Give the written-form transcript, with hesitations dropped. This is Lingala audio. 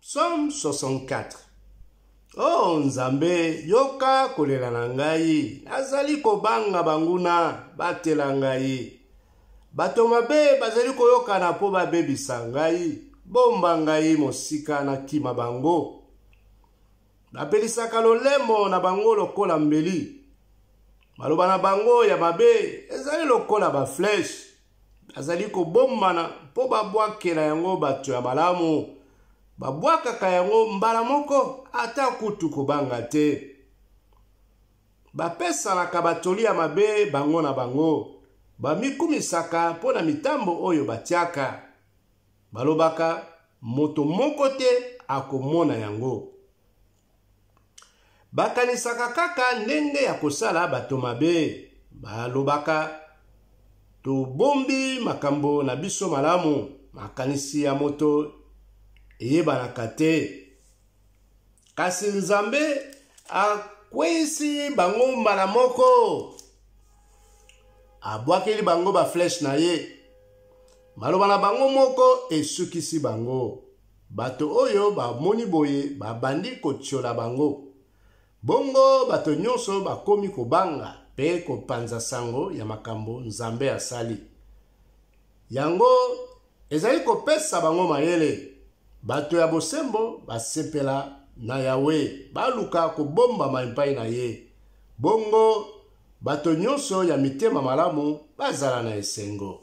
Psaume 64. Oh Nzambe, yoka kolela na ngai. Nazali kobanga banguna, batela ngai. Bato mabe bazali koyokana mpo babebisa ngai. Bomba ngai mosika na kima bango. Bapelisaka lolemo na bango lokola mbeli. Maloba na bango ya mabe ezali lokola bafleshe. Bazali kobombana mpo babwakela yango bato ya malamu. Babwakaka yango mbala moko, ata kutu kobanga te. Bapesanaka batoli ya mabe bango na bango. Bamikumisaka mpo na mitambo oyo batiaka. Balobaka, Moto moko te akomona yango. Bakanisaka kaka ndenge ya kosala bato mabe. Balobaka, Tobombi makambo na biso malamu, makanisi ya moto eyebanaka te. Kasi Nzambe akweisi bango mbala moko, abwakeli bango bafleshe na ye. Maloba na bango moko esukisi bango. Bato oyo bamoni boye babandi kotyola bango. Bongo bato nyonso bakomi kobanga mpe kopanza sango ya makambo Nzambe asali. Yango ezali kopesa bango mayele. Bato ya bosembo basepela na Yawe, baluka kobombama epai na ye. Bongo bato nyonso ya mitema malamu bazala na esengo.